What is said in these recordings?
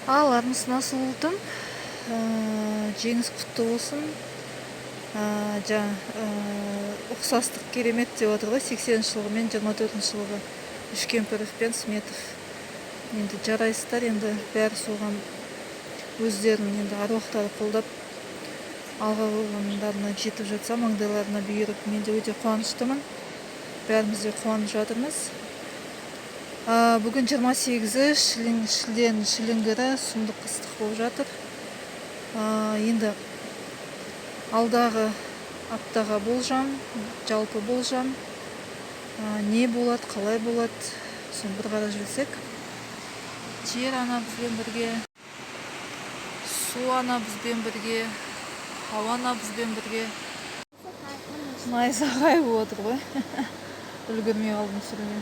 Ал армысың, асыл ұлтым, жеңіс құтты болсын. Ұқсастық керемет деп отыр ғой, 80-ші жылғы мен 24-ші жылғы Үшкемпіров пен Сметов. Енді жарайсыздар, енді бәрі соған өздерінің енді аруақтары қолдап алға қойғандарына жетіп жатса, маңдайларына бұйырып, мен де өте қуаныштымын. Бәріміз де қуанып жатырмыз. Бүгін 28-і шілденің шіліңгірі, сұмдық ыстық болып жатыр. Енді алдағы аптаға болжам, жалпы болжам, не болады, қалай болады, соны бір қарап жіберсек. Жер ана бізбен бірге, су ана бізбен бірге, ауа ана бізбен бірге. Найзағай болып отыр ғой. Үлгермей қалдым түсіруге.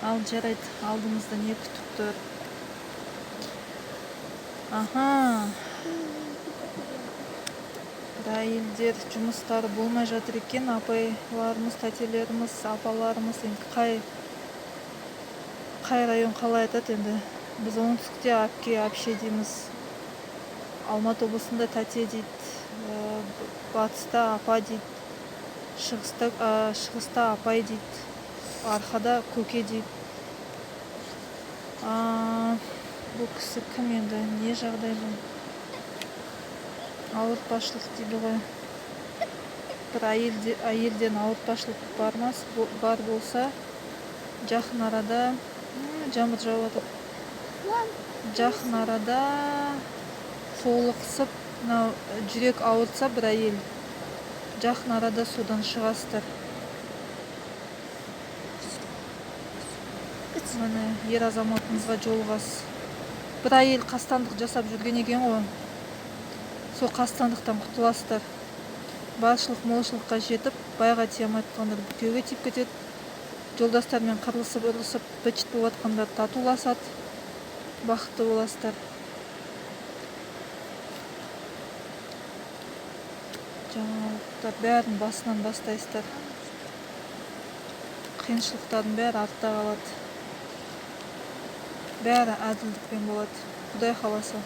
Ал жарайды, алдымызда не күтіп тұр? Аха. Бір әйелдер жұмыстары болмай жатыр екен, апайларымыз, тәтелеріміз, апаларымыз, енді қай район қалай айтады енді. Біз оңтүстікте әпке, әпше дейміз. Алматы облысында тәте дейді, батыста апа дейді, шығыста апай дейді, арқада көке дейді. Бұл кісі кім енді, не жағдай бұл? Ауыртпашылық дейді ғой. Бір әйелден ауыртпашылық бар ма? Бар болса, жақын арада, жаңбыр жауып жатыр. Жақын арада қолы қысып, мынау жүрек ауыртса бір әйел, жақын арада содан шығасыздар. Міне, ер азаматыңызға жолығасыз. Бір әйел қастандық жасап жүрген екен ғой. Сол қастандықтан құтыласыздар. Баршылық молшылыққа жетіп, байға тие алмай жатқандар күйеуге тиіп кетеді. Жолдастармен қырылысып, ұрысып, быт-шыт болып жатқандар татуласады. Бақытты боласыздар. Жаңалықтар бәрін басынан бастайсыздар. Қиыншылықтардың бәрі артта қалады. Бәрі әділдікпен болады. Құдай қаласа.